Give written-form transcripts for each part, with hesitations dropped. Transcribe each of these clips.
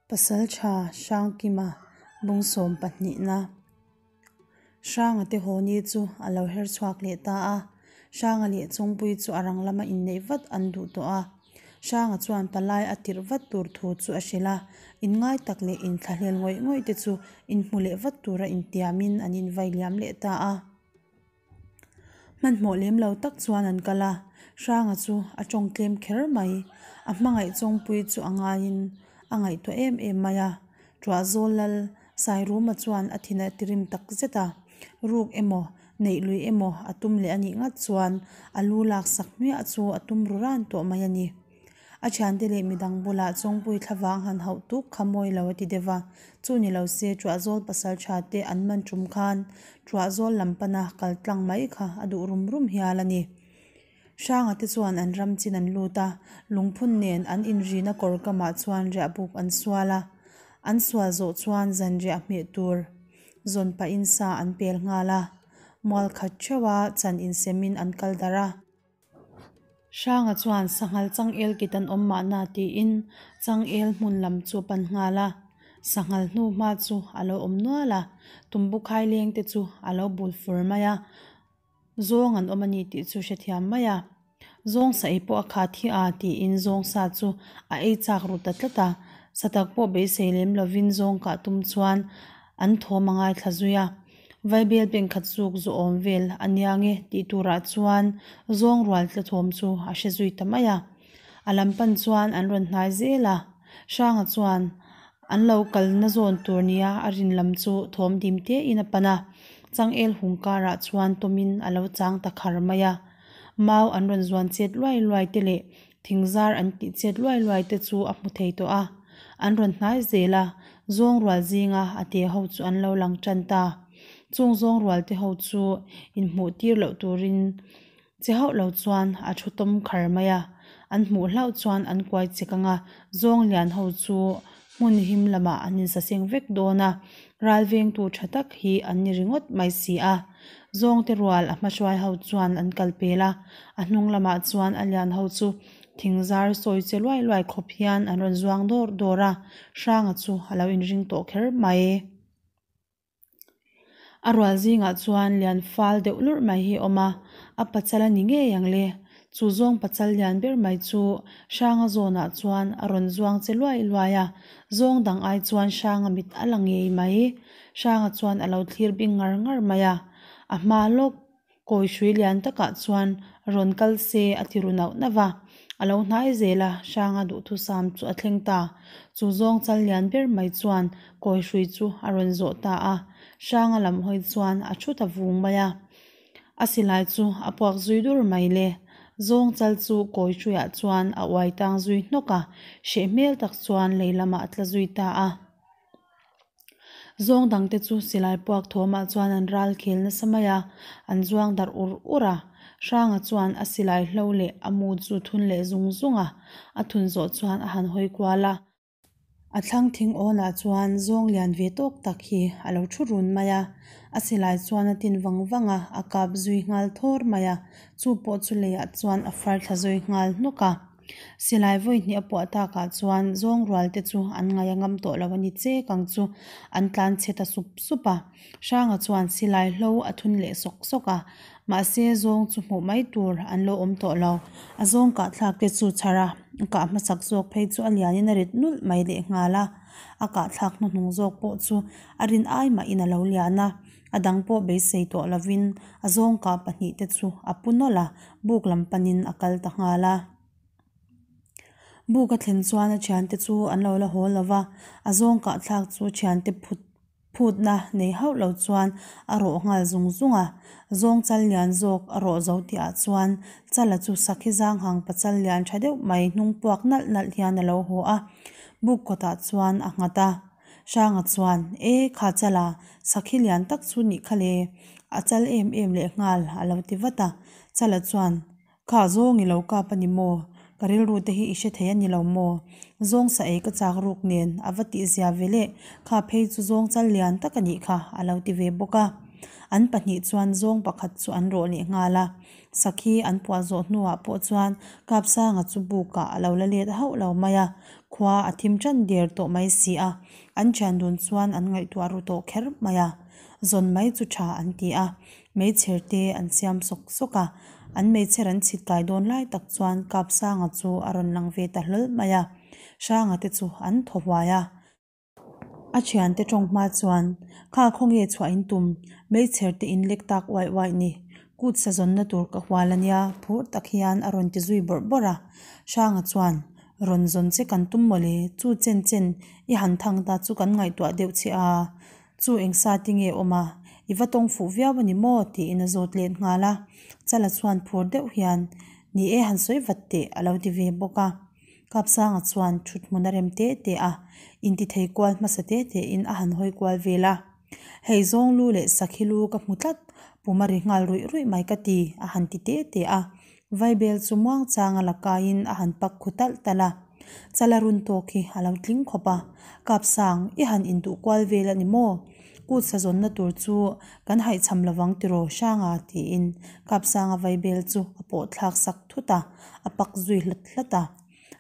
Pasaltha Hrangkima bungsawm pahnihna Hranga te haw ni chu a lo her chhuak leh ta a, Hranga leh Chawngpuii chu a rang lama inneih vat an duh tawh a. Hranga chuan palai a tirh vat tur thu chu a hrilh a, inngai tak leh inthlahlel ngawih ngawih te chu inhmu leh vat tura intiamin an invai liam leh ta a. Hmanhmawh lem lo tak chuan an kal a, Hranga chu a tawng tlem kher mai. A hmangaih Chawngpuii chu a ngaiin a ngaihtuah em em mai a. Tuahzawl lal Sairuma chuan a thin a tirim tak zet a, ruk emaw, neih lui emaw a tum leh a nih ngat chuan a lu lak sak hmiah chu a tum ru ran tawh mai a ni. A thiante leh midang bulah Chawngpui thlavang han hauh tuk kha mawi lo a ti deuh va, chu ni lo se Tuahzawl pasal tha te an man tum khan Tuahzawl lam pana kal tlang mai kha a duh rum rum hial a ni. Hranga te chuan an ram chin an lut a, lungphun nen an inrina kawr kamah chuan riahbuk an sual a, an sual zawh chuan zanriah hmeh tur zawn pahin sa an pel nghal a, mual khat theuha chan insemin an kal darh a. Hranga chuan sanghal changel kit an awm mahna tiin changel hmun lam chu a pan nghal a, sanghal hnu hma chu a lo awm nual a, tumbu khai leng te chu a lo bul fur mai a, zawng an awm a ni tih chu hrethiam mai a, zawng sa ei pawh a khat hi a tiin zawng sa chu a ei chak ru ta tlat a, satak pawh beisei lem lovin zawng kah tum chuan an thawm a ngaithla zui a. Vaibel pengkhat zuk zu awm vel a nia nge tih turah chuan zawng rual tlathawm chu a hre zui ta mai a. A lam pan chuan an rawn hnai zel a, Hranga chuan an lo kalna zawn tur nia a rin lam chu thawm dim tein a pan a, changel hung karah chuan tawmin a lo chang ta khar mai a. Mau an rawn zuan chet luai luai te leh Thingzar an tih chet luai luai te chu a hmu thei tawh a, an rawn hnai zel a, zawng rual zinga a te ho chu an lo lang tan ta. Chung zawng rual te ho chu inhmuh tir loh turin che hauh lo chuan a thu tawm khar mai a, an hmuh hlauh chuan an kuai chek ang a, zawng lian ho chu hmun him lamah an insaseng vek dawn a, ral vengtu tha tak hi an ni ringawt mai si a. Zawngte rual a hmahruai ho chuan an kal pel a, a hnung lamah chuan a lian ho chu thingzar sawi che luai luai khawp hian an rawn zuang dawr dawr a, Hranga chu a lo inring tawh kher mai. A rual zingah chuan lian fal deuh lurh mai hi a awm a, a pachal a ni ngei ang le. Chu zawng pachal lian ber mai chu Hranga zawnah chuan a rawn zuang che luai luai a, zawng dang ai chuan Hranga mit a la ngei mai. Hranga chuan a lo thlir bing ngar ngar mai a, a hma lawk kawi hrui lian takah chuan rawn kal se a ti ru nauh nauh va. A lo hnai zel a, Hranga duhthusam chu a thleng ta. Chu zawng chal lian ber mai chuan kawi hrui chu a rawn zawh ta a, Hranga lam hawi chuan a thu ta vung mai a. A silai chu a puak zui dur mai le. Zawng chal chu kawi hruiah chuan a uai tang zui hnawk a, hreh hmel tak chuan lei lamah a tla zui ta a. Zawng dangte chu silai puak thawmah chuan an ral khel nasa mai a, an zuang darh ur ur a. Hranga chuan a silai hlo leh a mu chu thun leh zung zung a, a thun zawh chuan a han hawi kual a. A thlang thing awnah chuan zawng lian ve tawk tak hi a lo thu run mai a, a silai chuan a tin vang vang a, a kap zui nghal thawr mai a, chu pawh chu leiah chuan a far thla zui nghal hnawk a. Silai vawi hnih a puah takah chuan zawng rual te chu an ngaih a ngam tawh lo a ni chek ang chu an tlan chhe ta sup sup a. Hranga chuan silai hlo a thun leh sawk sawk a, mahse zawng chu hmuh mai tur an lo awm tawh lo. A zawng kah thlak te chu chhar a, a kah hmasak zawk phei chu a lianin a rit nulh mai leh nghal a, a kah thlak hnuhnung zawk pawh chu a rin ai mahin a lo lian a, a dang pawh beisei tawh lovin a zawng kah pahnih te chu a pu nawlh a, buk lam panin a kal ta nghal a. Buk a thlen chuan a thiante chu an lo la haw lo va, a zawng kah thlak chu thiante phut Phutna nei hauh lo chuan a rawh nghal zung zung a, zawng chal lian zawk a rawh zo tihah chuan chala chu sakhi zang hang pachal lian tha deuh mai hnung puak nalh nalh hian a lo haw a, buk kawtah chuan a nghat a. Hranga chuan, E kha chala, sakhi lian tak chu nih kha le, a chal em em leh nghal a lo ti vat a. Chala chuan, Kha zawng i lo kap a ni maw? Ka rilru te hi i hre thei a ni lo maw? Zawng sa ei ka chak ruk nen a va tih zia ve leh, kha phei chu zawng chal lian tak a nih kha a lo ti ve bawk a. An pahnih chuan zawng pakhat chu an rawh leh nghal a. Sakhi an puah zawh hnuah pawh chuan Kapsanga chu bukah a lo la let hauh lo mai a, khua a thim tan der tawh mai si a, an thian dun chuan an ngaihtuah ru tawh kher mai a. Zawn mai chu tha an ti a, meichher te an siam sawk sawk a, an meichher an chhit kai dawn lai tak chuan Kapsanga chu a rawn lang ve ta hlawl mai a, Hranga te chu an thaw huai a. A thiante tawng hma chuan, Kha khawnge chhuah in tum, meichher te in lek tak uaih uaih ni, kut sa zawnna tur ka hual a nia, phur tak hian a rawn ti zui bawrh bawrh a. Hranga chuan, Rawn zawn che kan tum mawle, chu chen chen i han thang ta chu kan ngaihtuah deuh che a, chu eng sa ti nge awm a, i va tawng fuh viau a ni maw? tiin a zawt let nghal a. Chala chuan phur deuh hian, Ni e han sawi vat teh a lo ti ve bawk a. Kapsanga chuan thut hmun a rem te te a, intithei kual hmasa te te in a han hawi kual vel a. Hei zawng lu leh sakhi lu ka hmu tlat, pum a ri nghal ruih ruih mai ka ti, a han ti te te a. Vaibel chu muangchanga la kaiin a han pak khu talh talh a. Chala run tawk hi a lo tling khawp a, Kapsang, i han induh kual vel a ni maw? Kut sazawnna tur chu kan haihchham lovang tiraw Hranga? tiin Kapsanga vaibel chu a pawh thlak sak thut a, a pak zui hlat hlat a.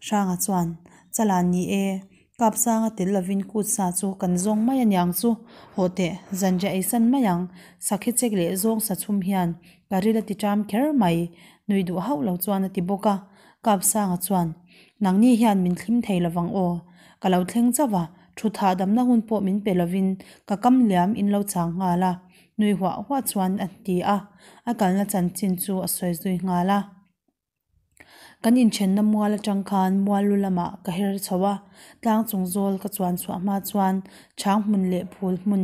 Hranga chuan, Chala ni e, Kapsanga tel lovin kut sa chu kan zawng mai aniang chu, hawh teh, zanriah ei san mai ang, sakhi chek leh zawng sa chhum hian ka ril a ti ṭam kher mai, nui duh hauh lo chuan a ti bawk a. Kapsanga chuan, Nangni hian min thlim thei lovang aw, ka lo thleng chauh a, Thut hahdamna hun pawh min pe lovin ka kam liam in lo chang nghal a, nui huah huah chuan a ti a, a kalna chanchin chu a sawi zui nghal a. Kan inthenna mual atang khan mual lu lamah ka her chho a, tlang chung zawl ka chuan chhuah hma chuan chhang hmun leh phul hmun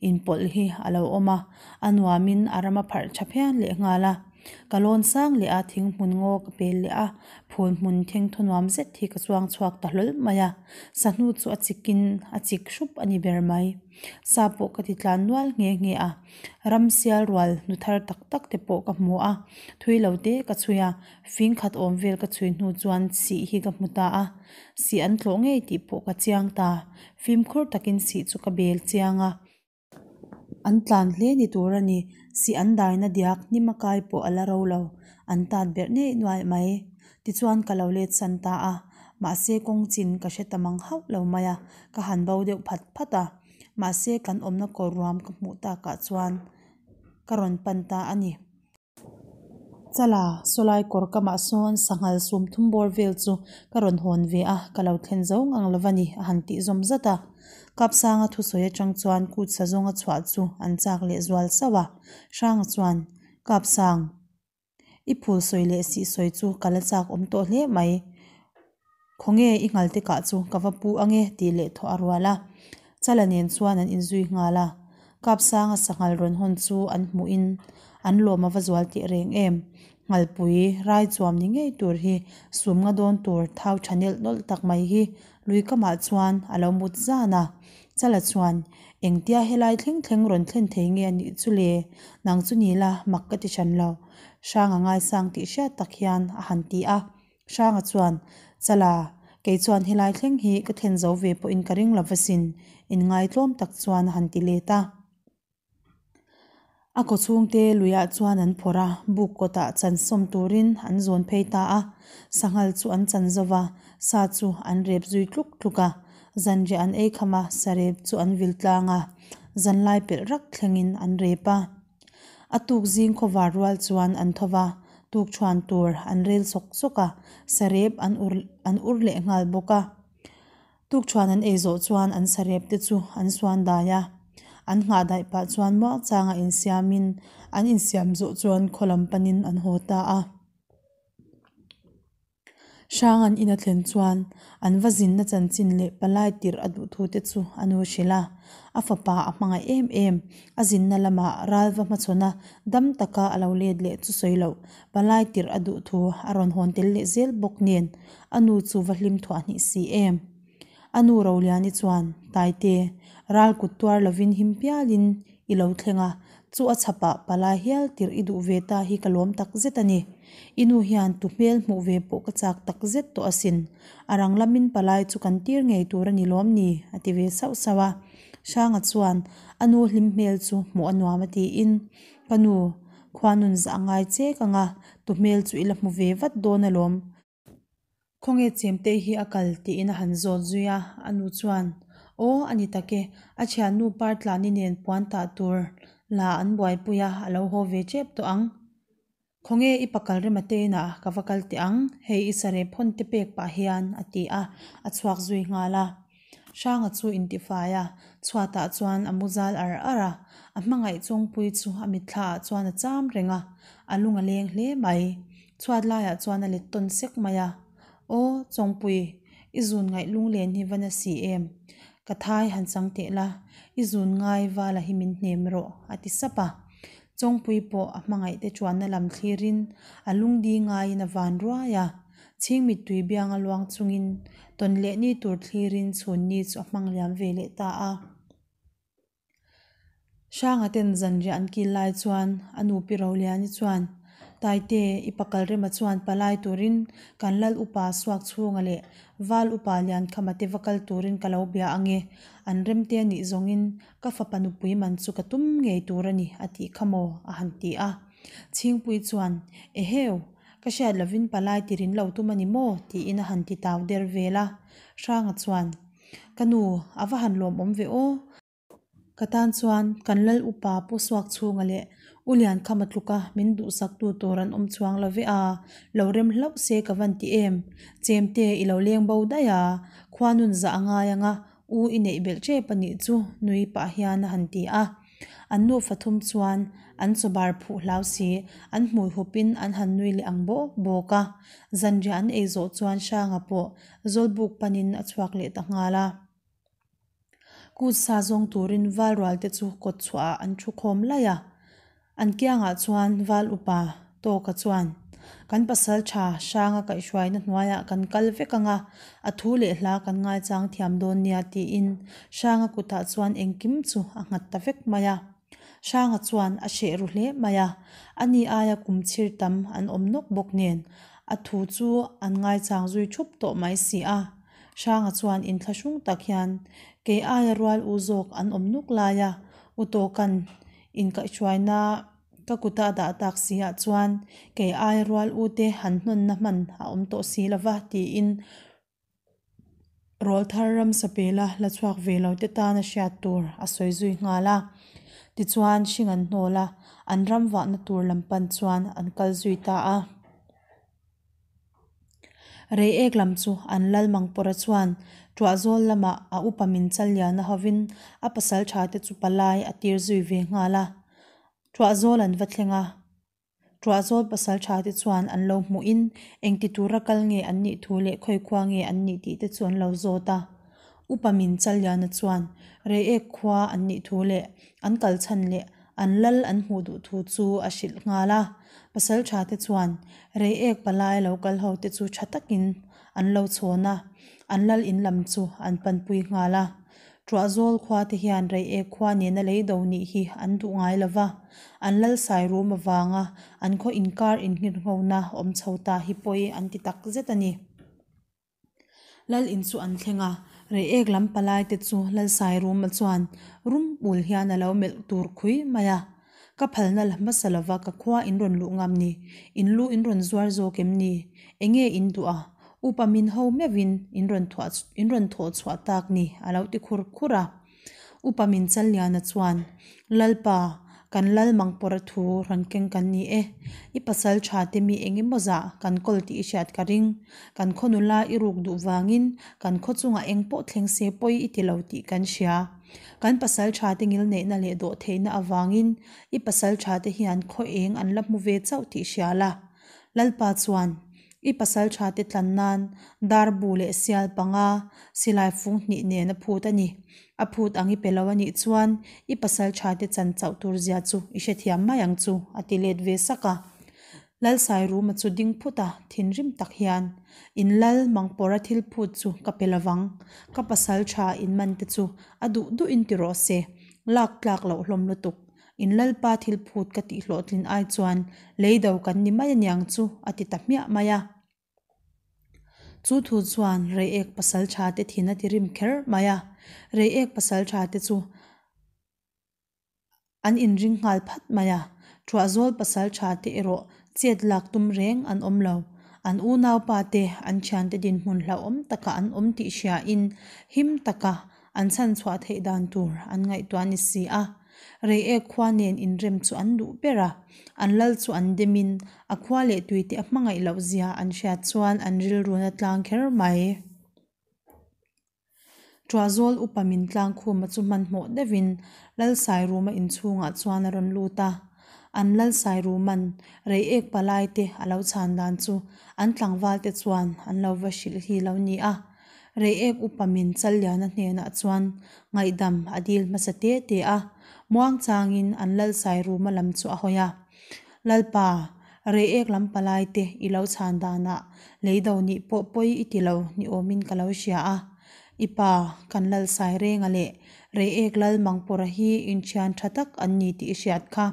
inpawlh hi a lo awm a, a nuamin a ram a pharh tha phian leh nghal a. Ka lawn sang leh a, thing hmun ngaw ka pel leh a, phul hmun thengthaw nuam zet hi ka chuang chhuak ta hlawl mai a, sahnu chu a chikin a chik hrup a ni ber mai. Sa pawh ka ti tlan nual nghe nghe a, ram sial rual nu thar tak tak te pawh ka hmu a, thui lo te ka chhui a, fing khat awm vel ka chhui hnu chuan sih hi ka hmu ta a, sih an tlawh ngei tih pawh ka chiang ta, fimkhur takin sih chu ka bel chiang a. An tlan hle ni tur a ni. Sih an daina diak hnim a kai pawh a la ro lo. An tat berh nei nuaih mai. Tichuan ka lo let san ta a. Mahse kawng chin ka hre ta mang hauh lo mai a, ka han bo deuh phat phat a. Mahse kan awmna kawr ruam ka hmuh takah chuan ka rawn pan ta a ni. Chala, sawlai kawr kamah sawn sanghal sum thum bawr vel chu ka rawn hawn ve a, ka lo thlen zo ngang lo va ni, a han tih zawm zat a. Kapsanga thusawi atang chuan kut sa zawnga chhuah chu an chak leh zual sauh a. Hranga chuan, Kapsang, i phul sawi leh sih sawi chu ka la chak awm tawh hle mai. Khawnge i nghalte kah chu ka va pu ange tih leh thawh a rual a. Chala nen chuan an inzui nghal a. Kapsanga sanghal rawn hawn chu an hmuhin an lawm a va zual teh reng em. Nghalpui rai chuam ni ngei tur hi sum nga dawn tur thau tha nelh nawlh tak mai hi lui kamah chuan a lo mut zan a. Chala chuan, Engtia helai thleng thleng rawn thlen thei nge a nih chu le? Nang chu ni la, mak ka ti hran lo. Hranga ngaisang tih hriat tak hian a han ti a. Hranga chuan, Chala, kei chuan helai thleng hi ka thlen zo ve pawhin ka ring lo va sin, inngai tlawm tak chuan a han ti let a. A kawchhungte luiah chuan an phawrh a, buk kawtah chan sawm turin an zawn phei ta a. Sanghal chu an chan zo va, sa chu an rep zui tluk tluk a. Zanriah an ei kham a, sarep chu an vil tlang a, zanlai pelh rak thlengin an rep a. A tuk zing khawvar rual chuan an tho va, tuk chhuan tur an rel sawk sawk a, sarep an ur an ur leh nghal bawk a. Tuk chhuan an ei zawh chuan an sarep te chu an suan dai a, an nghah daih pah chuan muangchanga insiamin an insiam zawh chuan khaw lam panin an haw ta a. Hrang an in a thlen chuan an va zinna chanchin leh palai tirh a duh thu te chu a nu hrilh a. A fapa a hmangaih em em. A zinna lamah ral va hmachhawn a, dam taka a lo let leh chu sawi loh. Palai tirh a duh thu a rawn hawn tel leh zel bawk nen a nu chu va hlim thuah hnih si em. A nu Roliani chuan, Taite, ral kut tuar lovin him pialin i lo thleng a, chu a chhapah palai hial tirh i duh ve ta hi ka lawm tak zet a ni. I nu hian tu hmel hmuh ve pawh ka chak tak zet tawh asin. A rang lamin palai chu kan tir ngei tur a ni lawm ni? a ti ve sauh sauh a. Hranga chuan a nu hlim hmel chu hmuh a nuam a tiin, Ka nu, khuanun zah a ngai chek ang a, tu hmel chu i la hmu ve vat dawn alawm. Khawnge chemte hi a kal tiin a han zawt zui a, a nu chuan, Aw, a ni tak e, a thiannu Partlani nen puan tah tur la an buaipui a, a lo haw ve tep tawh ang. Khawnge i pakal rema te inah ka va kal teh ang, hei i sarep hawn te pek pah hian a ti a, a chhuak zui nghal a. Hranga chu intifai a, chhuatah chuan a mu zal ar ar a, a hmangaih chawngpui chu a mitthla ah chuan a cham reng a, a lung a leng hle mai. Chhuat laiah chuan a let tawn sek mai a, Aw, Chawngpui, i zun ngaih lunglen hi va na si em? Ka thai han chang teh la, i zun ngai vala hi min hnem rawh, a ti sap a. Chawngpui pawh a hmangaihte chuanna lam thlirin a lungdi ngaiin a van ruai a. Chhing mittui bianga luang chungin tawn leh ni tur thlirin chhun ni chu a hmang liam ve leh ta a. Hranga ten zanriah an kil lai chuan a nu Pi Roliani chuan, Taite, i pakal rema chuan palai turin kan lal upa suak chhunga leh val upa Liankhama te va kal turin ka lo bia ange, an remte a nih zawngin ka fapa nupui man chu ka tum ngei tur a ni a tih kha maw? a han ti a. Chhingpui chuan, Eheu! Ka hriat lovin palai tirin lo tum a ni maw? tiin a han ti tau der vel a. Hranga chuan, Ka nu, a va han lawmawm ve aw. Ka tan chuan kan lal upa Pu Suakchhunga leh U Liankhama tluka min duhsaktu tur an awm chuang lo ve a, lo rem hlauh se ka van ti em. Chemte i lo leng bo daih a, khuanun zah a ngai ang a, u i neih belh tep a nih chu nui pah hian a han ti a. An nufa thum chuan an chawbar phuh hlau si, an hmui hupin an han nui leh ang bawk bawk a. Zanriah an ei zawh chuan Hranga pawh Zawlbuk panin a chhuak leh ta nghal a. Kut sa zawng turin val rual te chu kawt chhuahah an thu khawm laih a. An kiangah chuan val upa Tawka chuan, Kan pasal tha Hranga kaihhruaina hnuaiah kan kal vek ang a, a thu leh hla kan ngaichang thiam dawn nia tiin Hranga kutah chuan engkim chu a nghat ta vek mai a. Hranga chuan a hreh ru hle mai a, ani aia kum chhir tam an awm nawk bawk nen a thu chu an ngaichang zui thup tawh mai si a. Hranga chuan inthlahrung tak hian kei aia rual u zawk an awm nuk lai a, U Tawka'n inkaihhruaina ka kuta a dah tak si ah chuan kei aia rual u te han hnawnna hman a awm tawh si lo va tiin Rawlthar ramsa pela la chhuak ve lo te tana hriat tur a sawi zui nghal a. Tichuan hring an hnawl a, an ram vahna tur lam pan chuan an kal zui ta a. Reiek lam chu an lal Mangpawrha chuan Tuahzawl lamah a upa min Challiana hovin a pasal tha te chu palai a tir zui ve nghal a. Tuahzawl an va thleng a. Tuahzawl pasal tha te chuan an lo hmuhin engti tura kal nge an nih thu leh khawi khua nge an nih tih te chu an lo zawt a. Upa min Challiana chuan Reiek khua an nih thu leh an kal chhan leh an lal an hmuh duh thu chu a hrilh nghal a. Pasalṭha te chuan Reiek palai lo kal ho te chu ṭha takin an lo chhawn a, an lal in lam chu an panpui nghal a. Tuahzawl khua te hian Reiek khua nena lei do nih hi an duh ngai lo va, an lal sai rum avanga an khaw inkar inngirnghona awm chho ta hi pawi an ti tak zet a ni. Lal in chu an thleng a, Reiek lam palai te chu Lal Sairuma chuan rum ul hian a lo melh tur khui mai a. Ka phalna la hmasa lova ka khua in rawn luh ngam ni? In lu in rawn zuar zawk em ni? Enge in duh a? Upa min ho meuhin in rawn thuah in rawn thawh chhuah tak ni a lo ti khur khur a. Upa min Challiana chuan, Lalpa, kan lal Mangpawrha thu rawn keng kan ni e. I pasal tha te mi eng emaw zah kan kawl tih i hriat ka ring. Kan khaw nula i ruk duh vangin kan khaw chungah eng pawh thleng se pawi i ti lo tih kan hria. Kan pasal tha te ngilneihna leh dawh theihna avangin i pasal tha te hian khaw eng an la hmu ve chauh tih hria la. Lalpa chuan, I pasal tha te tlan nan darbu leh sial panga silai fung hnih nen a phut a ni. A phut ang i pe lo a nih chuan i pasal tha te chan chauh tur zia chu i hrethiam mai ang chu, a ti let ve sak a. Lalsai Ruma chu ding phut a, thinrim tak hian, In lal Mangpawrha thil phut chu ka pe lovang, ka pasal tha in man te chu a duh duhin ti rawh se, lak tlak loh hlawm lutuk. In Lalpa thil phut ka tih hlawhtlin ai chuan lei do kan ni mai aniang chu a ti ta hmiah mai a. Chu thu chuan Reiek pasalṭhate thin a ti rim kher mai a, Reiek pasalṭhate chu an inring nghal phat mai a, Ṭhuahzawl pasalṭhate erawh chet lak tum reng an awm lo. An unaupa te, an ṭhiante dinhmun hlauhawm taka an awm tih hriain him taka an chhanchhuah theih dan tur an ngaihtuah a ni si a. Reiek khua nen inrem chu an duh ber a, an lal chu an demin a khua leh tuite a hmangaih loh zia an hriat chuan an rilrun a tlang kher mai. Ṭuahzawl upa min tlang khuma chu hmanhmawh deuhin Lal Sairuma inchhungah chuan a rawn lut a. An Lal Sairuma'n Reiek palaite a lo chhan dan chu an tlangvalte chuan an lo va hrilh hi lo ni a. Reiek upa min Challiana hnenah chuan ngaihdam a dil hmasa te te a, muangchangin an Lal Sairuma lam chu a hawi a. Lalpa, Reiek lam palaite i lo chhan danah leido nih pawh pawi i ti lo ni awmin ka lo hria a. I pa, kan Lal Sairenga leh Reiek Lal Mangpawrha hi inthian tha tak an ni tih i hriat kha.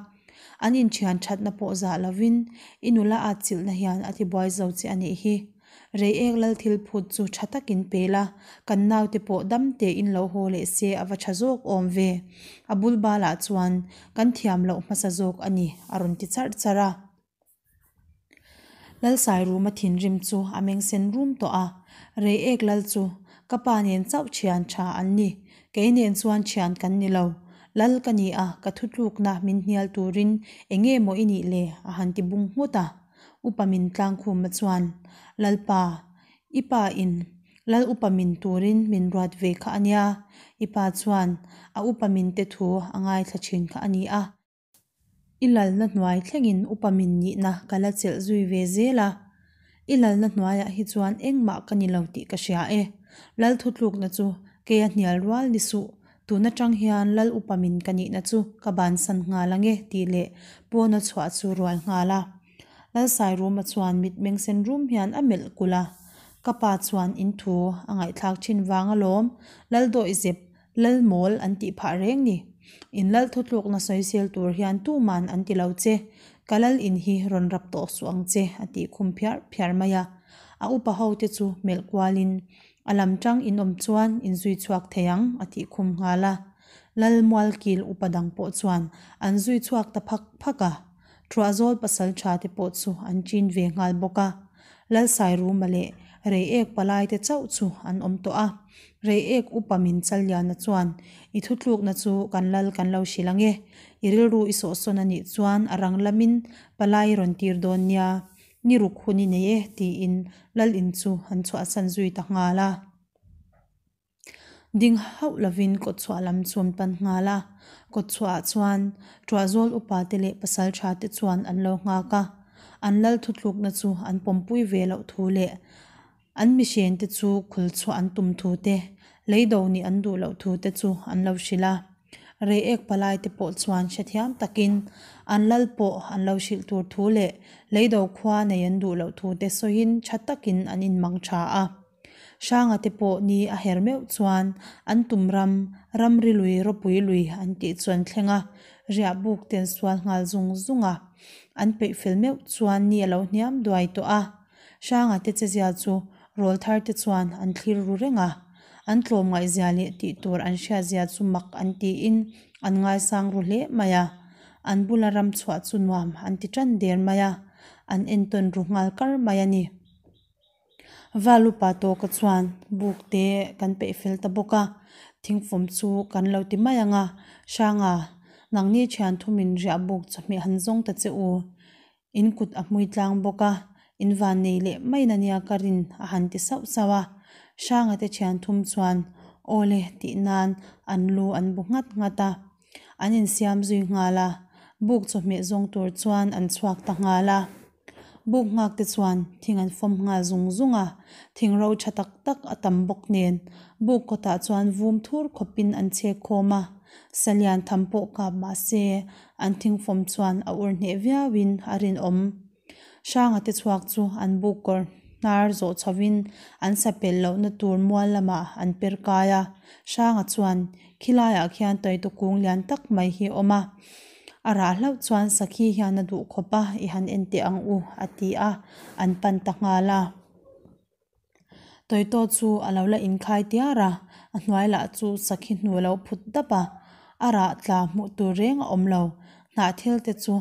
An inthian thatna pawh zah lovin i nula atchilhna hian a tibuai zo che a nih hi. Reiek Lal thil phut chu tha takin pe la, kan naute pawh dam tein lo haw leh se a va tha zawk awm ve. A bul balah chuan kan thiam loh hmasa zawk a ni, a rawn ti charh charh a. Lalsairuma thinrim chu a meng sen rum tawh a, Reiek Lal chu ka pa nen chauh thian tha an ni, kei nen chuan thian kan ni lo. Lal ka ni a, ka thutlukna min hnial turin eng nge maw i nih le? a han ti bung nghut a. Upa min tlangkhuma chuan, Lalpa, i pa in Lal upa min turin min ruat ve kha a nia, i pa chuan a upa min te thu a ngaithla thin kha a ni a. I lalna hnuai thlengin upa min nihna ka la chelh zui ve zel a, i lalna hnuaiah hi chuan engmah ka ni lo tih ka hria e. Lal thutlukna chu kei a hnial rual ni suh, tun atang hian lal upa min ka nihna chu ka bansan nghal ange tih leh pawna chhuah chu rual nghal a. Lalsairuma chuan mitmeng sen rum hian a melh kulh a, Ka pa chuan in thu a ngaihthlak thin vang alawm, Lal dawihzep Lal mawl an tih phah reng ni. In lal thutlukna sawisel tur hian tuman an ti lo che, ka lal in hi rawn rap tawh suh ang che a tih khum phiar phiar mai a. A upa ho te chu melh kualin a lam tang in awm chuan in zui chhuak thei ang a tih khum nghal a. Lal mualkil upa dang pawh chuan an zui chhuak ta phak phak a. Thuahzawl pasal tha te pawh chu an chin ve nghal bawk a. Lalsairuma leh Reiek palaite chauh chu an awm tawh a. Reiek upa min Challiana chuan, I thutlukna chu kan lal kan lo hrilh ang e. I rilru i sawhsawn a nih chuan a rang lamin palai i rawn tir dawn nia. Ni ruk hun i nei e, tiin lal in chu an chhuahsan zui ta nghal a. Ding hauh lovin kawtchhuah lam chu an pan nghal a, kawtchhuahah chuan Ṭuahzawl upate leh pasalṭhate chuan an lo nghak a, an lal thutlukna chu an pawmpui ve loh thu leh an mihrente chu khulchhuah an tum thu te, leido nih an duh loh thu te chu an lo hrilh a. Reiek palaite pawh chuan hrethiam takin an lal pawh an lo hrilh tur thu leh leido khua nei an duh loh thu te sawiin ṭha takin an inmang ṭha a. Hranga te pawh ni a her meuh chuan an tum ram, ramri lui ropui lui an tih chu an thleng a, riah buk te an sual nghal zung zung a. An peih fel meuh chuan ni a lo hniam duai tawh a. Hranga te chezia chu rawl thar te chuan an thlir ru reng a. An tlawm ngaihzia leh tih tur an hriatzia chu mak an tiin an ngaisang ru hle mai a. An bula ram chhuah chu nuam an ti tan der mai a, an entawn ru nghal kar mai a ni. Valupa tawka chuan buk te kan peih fel ta bawk a, thingfawm chu kan lo ti mai ang a, Hranga, nangni thian thumin riah buk chawhmeh han zawng ta che u. In kut a hmui tlang bawk a, in van nei leh mai na nia ka rin a han ti sauh sauh a. Hranga te thian thum chuan aw le tih nan an lu an bu nghat nghat a, an insiam zui nghal a, buk chawhmeh zawng tur chuan an chhuak ta nghal a. Buk nghak te chuan thing an fawm nghal zung zung a, thing ro tha tak tak a tam bawk nen buk kawtah chuan vum thur khawpin an chhek khawm a, salian tham pawh kap mah se an thing fawm chuan a ur hneh viauin a rinawm. Hranga te chhuak chu an buk kawr hnar zawh chhovin an sa pelh lohna tur mual lamah an per kai a, Hranga chuan khilaiah khian tawitu kung lian tak mai hi a awm a. A rah hlauh chuan sakhi hian a duh khawp a, i han en teh ang u, a ti a, an pan ta nghal a. Tawitaw chu a lo la inkhai tiar a, a hnuai lah chu sakhi hnu a lo phut dap a, a rah tla hmuh tur reng a awm lo. Hnahthel te chu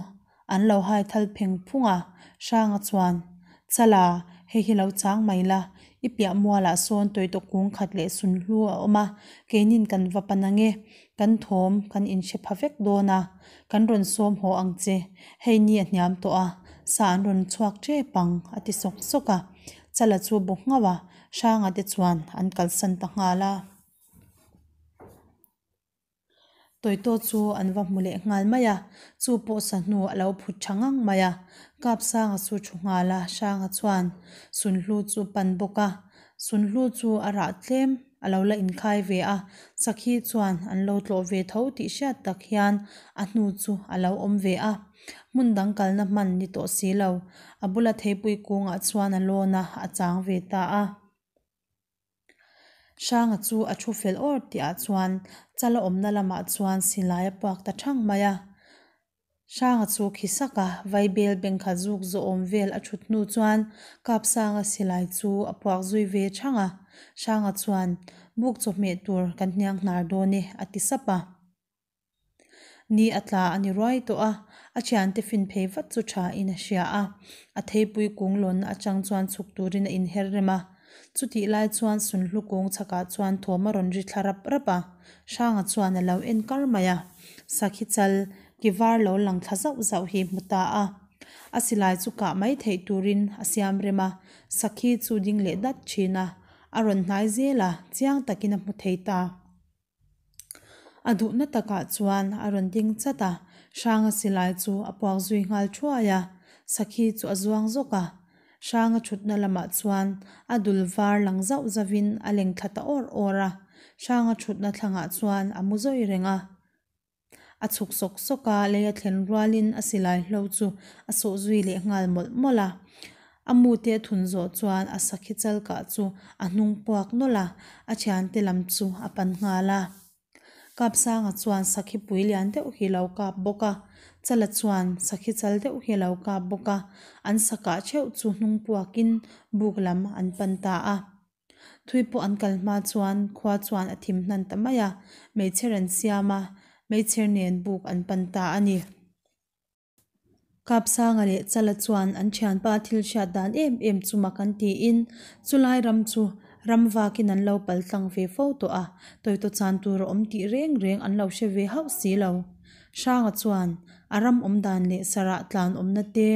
an lo hai thal pheng phung a, Hranga chuan, Chala, hei hi lo chang mai la, i piah mualah sawn tawitaw kung khat leh sunhlu a awm a, keinin kan va pan ange, kan thawm kan inhre pha vek dawn a, kan rawn sawm haw ang che, hei ni a hniam tawh a, sa an rawn chhuak tep ang, a ti sawk sawk a. Chala chu bu nghauh a, Hranga te chuan an kalsan ta nghal a. Tawitaw chu an va hmu leh nghal mai a, chu pawh sa hnu a lo phut tha ngang mai a. Kapsanga chu thu nghal a, Hranga chuan Sunhlu chu pan bawk a. Sunhlu chu a rah tlem a lo la inkhai ve a, Sakhi chuan an lo tlawh ve tho tih hriat tak hian a hnu chu a lo awm ve a. Hmun dang kalna hman ni tawh si lo, a bula theipui kungah chuan a lawn a, a chang ve ta a. Hranga chu a thu fel awr tihah chuan chala awmna lamah chuan silai a puak ta thang mai a. Hranga chu khi sak a, vaibel bengkhat zuk zawhawm vel a thut hnu chuan Kapsanga silai chu a puak zui ve thang a. Hranga chuan, Buk chawhmeh tur kan hniang hnar dawn e, a ti sap a. Ni a tla a ni ruai tawh a, a thiante fin phei vat chu tha in a hria a, a theipui kung lawnna atang chuan chhuk turin a inher rem a. Chutih lai chuan Sunhlu kung chhakah chuan thawm a rawn ri thla rap rap a, Hranga chuan a lo en kar mai a, sakhi chal ki var lo lang thla zauh zauh hi hmu ta a. A silai chu kah mai theih turin a siam rem a, sakhi chu ding leh dat thin a, a rawn hnai zel a, chiang takin a hmu thei ta. A duhna takah chuan a rawn ding chat a, Hranga silai chu a puak zui nghal thuai a, Sakhi chu a zuang zawk a. Hranga thutna lamah chuan a dul var lang zauh zauhin a leng thla ta awr awr a, Hranga thutna thlangah chuan a mu zawi reng a. A chhuk sawk sawk a, lei a thlen rualin a silai hlo chu a sawh zui leh nghal mawlh mawlh a. A mute a thun zawh chuan a sakhi chalkah chu a hnung puak nawlh a, a thiante lam chu a pan nghal a. Kapsanga chuan sakhi pui lian deuh hi lo kap bawk a, Chala chuan sakhi chal deuh hi lo kap bawk a, an sakah theuh chu hnung puakin buk lam an pan ta a. Thui pawh an kal hma chuan khua chuan a thim hnan ta mai a, meichher an siam a, meichher nen buk an pan ta a ni. Kapsanga leh Chala chuan an thianpa thil hriat dan em em chu mak an tiin chulai ram chu ram vakin an lo pal tlang ve fo tawh a, tawitaw chan tur a awm tih reng reng an lo hre ve hauh si lo. Hranga chuan a ram awm dan leh sarah tlan awmna te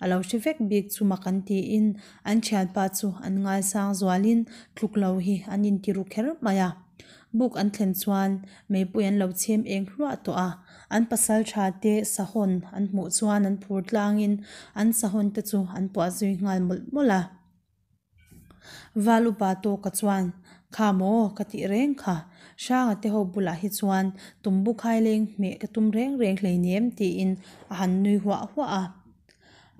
a lo hre vek bik chu mak an tiin an thianpa chu an ngaisang zualin tluk lo hi an inti ru kher mai a. Buk an thlen chuan meipui an lo chhem eng hluah tawh a, an pasal tha te sahawn an hmuh chuan an phur tlangin an sahawn te chu an puah zui nghal mawlh mawlh a. Val upa tawka chuan, Kha maw ka tih reng kha, Hranga te ho bulah hi chuan tumbu khaileng hmeh ka tum reng reng hleinem tiin a han nui huah huah a.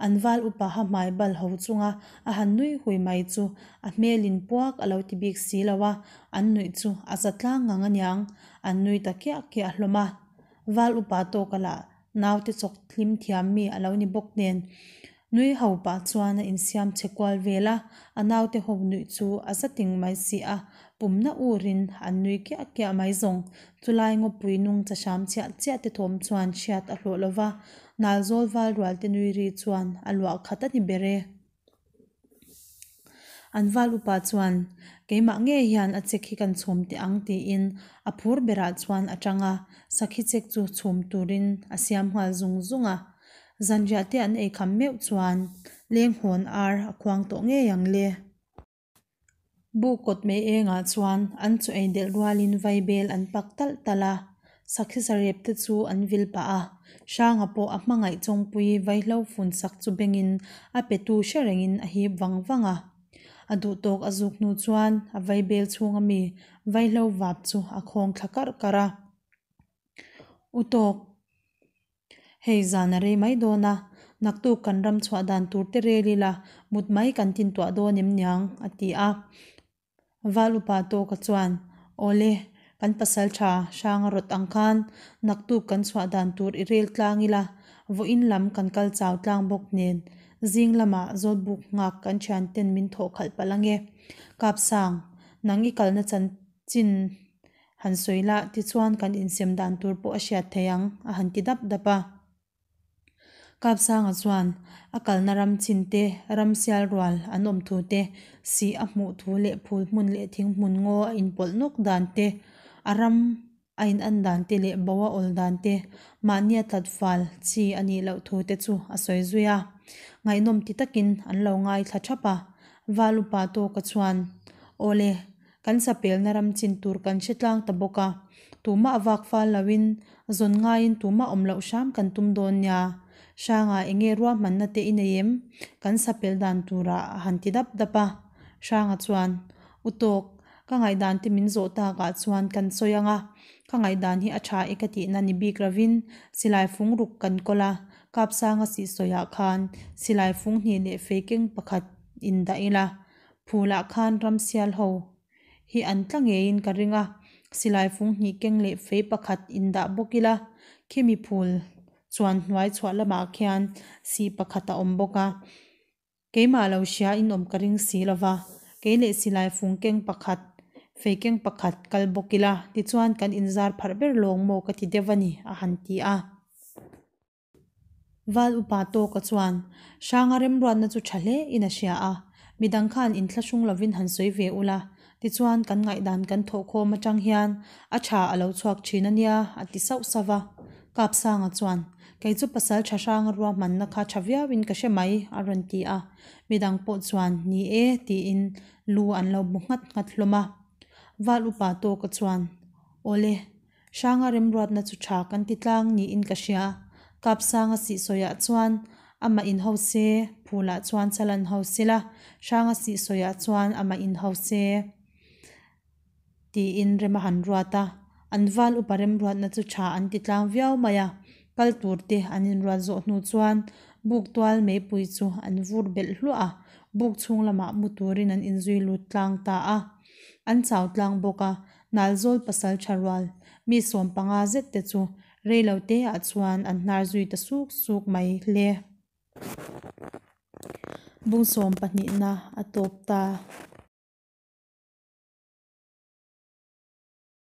An val upa ha hmai bal ho chunga a han nui hui mai chu a hmelin puak a lo ti bik si lo a, an nuih chu a za tlang ngang aniang, an nui ta kiah kiah hlawm a. Val upa tawka lah naute chawk hlim thiam mi a lo ni bawk nen nui ho pah chuan a insiam che kual vel a, a naute ho nuih chu a za ting mai si a, pumna urin an nui kiah kiah mai zawng. Chulai ngawpui nung cha hram chiah chiah te thawm chuan hriat a hlawh lo va, Nalzawl val rual te nui ri chuan a luah khat a ni ber e. An val upa chuan, Keimah ngei hian a chek hi kan chhum teh ang tiin a phur berah chuan a tang a, sakhi chek chu chhum turin a siam nghal zung zung a. Zanriah te an ei kham meuh chuan lenghawn ar a khuang tawh ngei ang le. Buk kawt mai engah chuan an chaw ei delh rualin vaibel an pak talh talh a, sakhi sarep te chu an vil pah a. Hranga pawh a hmangaih chawngpui vaihlo fun sak chu bengin a petu hre rengin a hip vang vang a. A duhtawk a zuk hnu chuan a vaibel chhunga mi vaihlo vap chu a khawng thla karh karh a. U tawk. Hei zan a rei mai dawn a, naktuk kan ram chhuah dan tur te rel ila mut mai kan tin tuah dawn em niang, a ti a. Val upa tawka chuan, Awle, kan pasal tha hrang a rawt ang khan naktuk kan chhuah dan tur i rel tlang ila, vawiin lam kan kal chau tlang bawk nen, Zing lamah Zawlbuk nghak kan thianten min thawh khalh palh ange. Kapsang, nang i kalna chanchin han sawi la, tichuan kan insem dan tur pawh a hriat thei ang, a han ti dap dap a. Kapsanga chuan a kalna ram chin te, ram sial rual an awm thu te, sih a hmuh thu leh phul hmun leh thing hmun ngaw a inpawlh nawk dan te, a ram a in an dan te leh bo a awl dan te, mahnia tlat fal chi a nih loh thu te chu a sawi zui a. Ngaihnawm ti takin an lo ngaithla thap a. Val upa tawka chuan, Awle, kan sapelna ram chin tur kan hre tlang ta bawk a, tumah vak fal loin zawn ngaiin tumah awm loh hram kan tum dawn nia. Hranga enge ruahmanna te i nei em? Kan sapel dan turah a han ti dap dap a. Hranga chuan, U tawk, Ka ngaihdan te min zawh takah chuan kan sawi ang a, ka ngaihdan hi a tha e ka tihna ni bik lovin silai fung ruk kan kawl a, Kapsanga sih sawiah khan silai fung hnih leh fei keng pakhat in dah ila, phulah khan ramsial ho hi an tla ngeiin ka ring a, silai fung hnih keng leh fei pakhat in dah bawk ila, khimi phul chuan hnuai chhuah lamah khian sih pakhat a awm bawk a. Keimah lo hria in awm ka ring si lo va, kei leh silai fung keng pakhat, fei keng pakhat kal bawk ila, tichuan kan inzar pharh ber lawng maw ka ti deuh a ni, a han ti a. Val upa tawka chuan Hranga remruatna chu tha hle in a hria a, midang khan inthlahrung lovin han sawi ve ula, tichuan kan ngaihdan kan thawhkhawm atang hian a tha a lo chhuak thin a nia, a ti sauh sauh va. Kapsanga chuan, Kei chu pasal tha hranga ruahmanna kha tha viauin ka hre mai, a rawn ti a. Midang pawh chuan, Ni e, tiin lu an lo bu nghat nghat hlawm a. Val upa tawka chuan, Awle, hranga remruatna chu tha kan ti tlang niin ka hria. Kapsanga sihsawiah chuan amah in ho se, phulah chuan chalan ho sela, hranga sihsawiah chuan amah in ho se. Tiin rem a han ruat a, an val upa remruatna chu tha an ti tlang viau mai a, kal tur te an inruat zawh hnu chuan buk tual meipui chu an vur belh hluah a, buk chhung lamah mu turin an inzui lut tlang ta a. An chau tlang bawk a, Nalzawl pasal tha rual mi 15 zet te chu reilo te ah chuan an hnar zui ta suk suk mai hle. Bung sawm pahnihna a tawp ta.